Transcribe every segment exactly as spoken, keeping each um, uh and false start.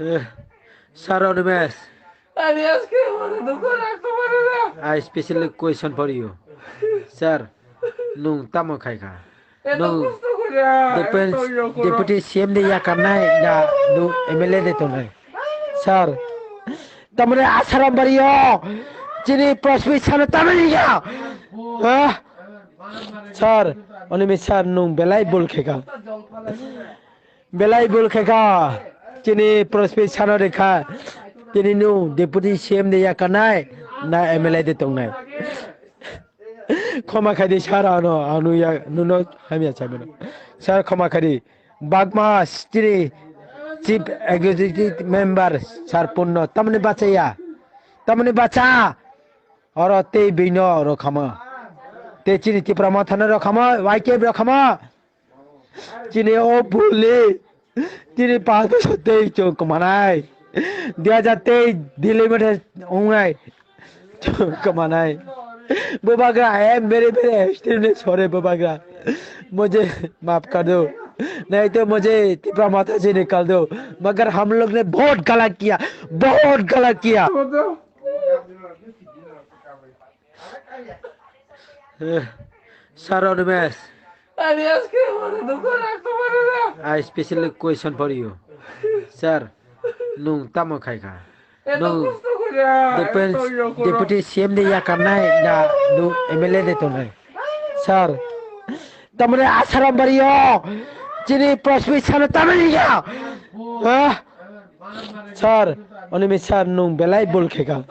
Eh, Sir Animesh, I specially question for you. Sir, nwng tamo khai kha? Nwng deputy, deputy C M de yakarnai na nwng M L A de tongnai? Sir, tamani Asaram bario chini prospi sana tamani ya. Ha? Sir, Animesh sir, nwng belai bul khai kha. Belai bul khai kha, chini prospi sana rekha, chini nwng deputy C M de yakarnai, na M L A de tongnai. Khoma khai di sir ano, ano ya, nwngno hamya chabeno. Sir khoma khai di, bagma chini chief executive member sir punno, tamani bachaya, tamani bacha, oro tei bino oro khama. Tei chini Tipra Mothano oro khama, Y K F oro khama. Chini o buli. Chini paanch bosor tei chwng kwmanai. Dui hajar tei Delhi mate wngnai. Chwng kwmanai. Bubagra, I am very, very extremely sorry, Bubagra. मुझे माफ कर दो। नहीं तो मुझे Tipra Motha से निकाल दो। मगर हम लोग ने बहुत गलत किया, बहुत गलत किया। Eh, Sir Animesh, I specially question for you. Sir, nwng tamo khai kha? Nwng deputy, deputy C M de yakarnai na nwng M L A de tongnai? Sir, tamani Asaram bario chini prospi sana tamani ya. Ha? Sir, Animesh sir, nwng belai bul khai kha.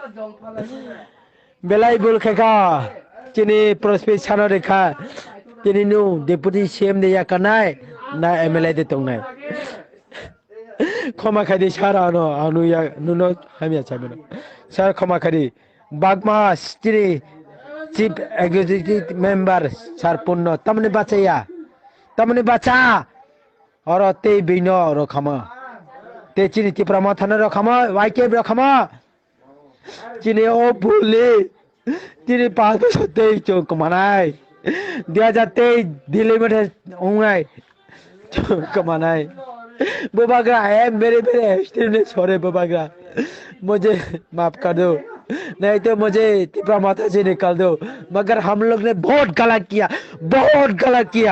Belai bul khai kha, chini prospi sana rekha, chini nwng deputy C M de yakarnai, na M L A de tongnai. Khoma khai di sir ano, ano ya, nwngno hamya chabeno. Sir khoma khai di, bagma chini chief executive member sir punno, tamani bachaya, tamani bacha, oro tei bino oro khama. Tei chini Tipra Mothano oro khama, Y K F oro khama. Chini o buli. Chini paanch bosor tei chwng kwmanai. Dui hajar tei Delhi mate wngnai. Chwng kwmanai. Bubagra, I am very, very extremely sorry, Bubagra. मुझे माफ कर दो। नहीं तो मुझे Tipra Motha से निकाल दो। मगर हम लोग ने बहुत गलत किया, बहुत गलत किया।